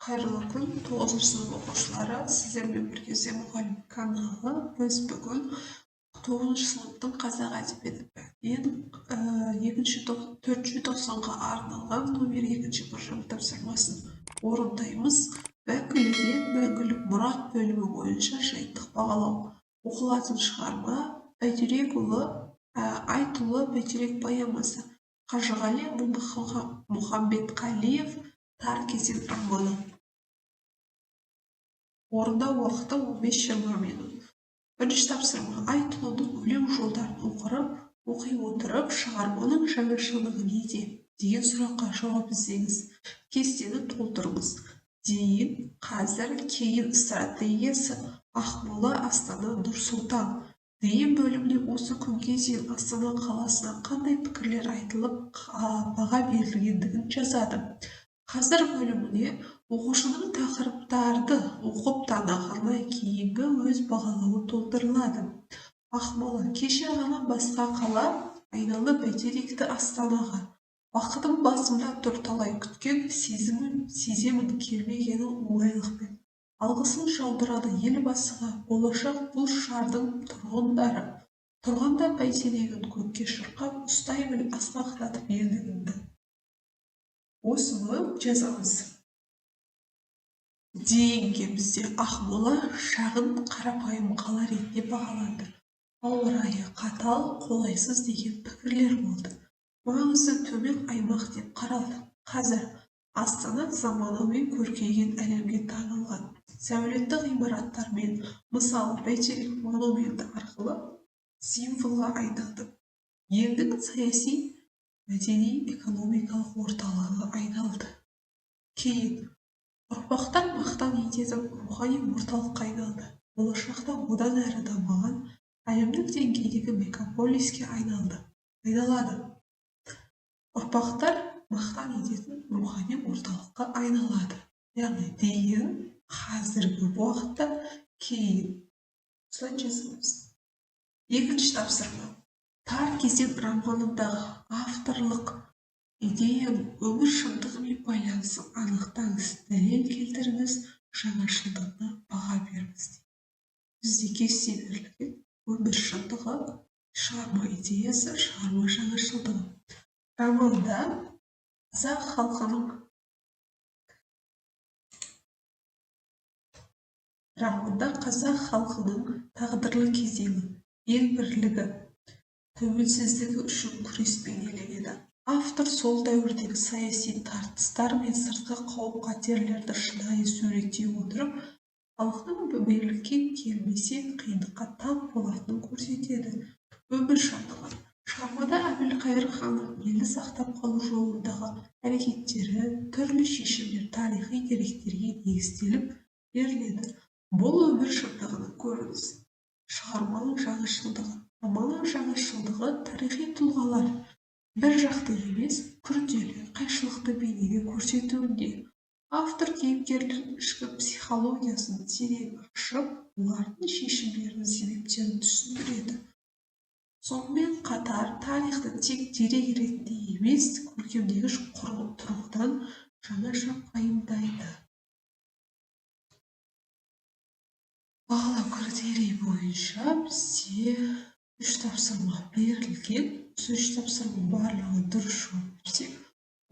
Қайырлы күн, 9 сынып оқушылары! Сіздермен бірге «Мұғалім» каналы. Біз бүгін 9 сыныптың қазақ әдебиеті пәнінен екінші төртінші тоқсанға арналған номер 2 біржан тапсырмасын орындаймыз. «Мәңгілік ел, мәңгілік мұрат» бөлімі бойынша жиынтық бағалау. Оқылатын шығарма: Бәйтерекұлы Айтұлы «Бәйтерек» поэмасы, Қажығали Мұхамбетқалиев «Тар кезең» романы. Орындау уақыты 15-20 минут. Бірінші тапсырма. Айтұлының өлең жолдарын оқи отырып, шығарманың жаңашылдығы неде деген сұраққа жауап іздеңіз. Кестені толтырыңыз. Дейін, қазір, кейін стратегиясы, Ақмола, Астана, Нұр-Сұлтан. Дейін бөліміне осы күнге дейін Астана қаласына қандай пікірлер айтылып, баға берілгендігін жазады. Қазір бөліміне оқушының тақырыптарды оқып танығаннан кейінгі өз бағалауы толтырылады. Ақмола кеше ғана басқа қала, айналды бәйтеректі Астанаға. Бақытым басымда тұр талай күткен, сеземін келмегенін оңайлықпен. Алғысын жаудырады Елбасыға, болашақ бұл шардың тұрғындары. Тұрғанда бәйтерегін көкке шырқап, ұстай біл асқақтатып елдігіңді. Осыны жазамыз. Дейінге бізде Ақмола шағын, қарапайым қала ретінде бағаланды. Ауа райы қатал, қолайсыз деген пікірлер болды. Маңызы төмен аймақ деп қаралды. Қазір Астана заманауи көркейген, әлемге танылған сәулетті ғимараттармен, мысалы, Бәйтерек монументі арқылы символға айналды. Елдің саяси, мәдени, экономикалық орталығына айналды. Кейін ұрпақтар мақтан ететін рухани орталыққа айналды. Болашақта одан әрі дамыған, әлемдік деңгейдегі мегаполиске айналды. Айналады. Ұрпақтар мақтан ететін рухани орталыққа айналады. Яғни дейін, қазіргі уақытта, кейін. Осылай жазамыз. Екінші тапсырма. «Тар кезең» романындағы авторлық идеяның өмір шындығымен байланысын анықтаңыз, дәлел келтіріңіз, жаңашылдығына баға беріңіз. Бізде кесте берілген: өмір шындығы, шығарма идеясы, шығарма жаңашылдығы. Романда қазақ халқының тағдырлы кезеңі, ел бірлігі, тәуелсіздігі үшін күрес бейнеленеді. Автор сол дәуірдегі саяси тартыстар мен сыртқы қауіп-қатерлерді шынайы суреттей отырып, халықтың бірлікке келмесе, қиындыққа тап болатынын көрсетеді. Өмір шындығы. Шығармада Әбілқайыр ханның елді сақтап қалу жолындағы әрекеттері, түрлі шешімдер тарихи деректерге негізделіп беріледі. Бұл өмір шындығының көрінісі. Шығарманың жаңашылдығы. Романның жаңашылдығы тарихи тұлғалар бір жақты емес, күрделі, қайшылықты бейнеде көрсетуінде. Автор кейіпкерлердің ішкі психологиясын терең ашып, олардың шешімдерінің себептерін түсіндіреді. Сонымен қатар тарихты тек дерек ретінде емес, көркемдегіш тұрғыдан жаңаша пайымдайды. Бағалау критерийі бойынша бізде үш тапсырма берілген. Осы үш тапсырма барлығына дұрыс жауап берсек,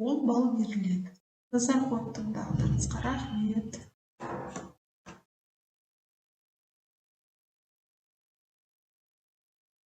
10 балл беріледі. Назар қойып тыңдағандарыңызға рахмет.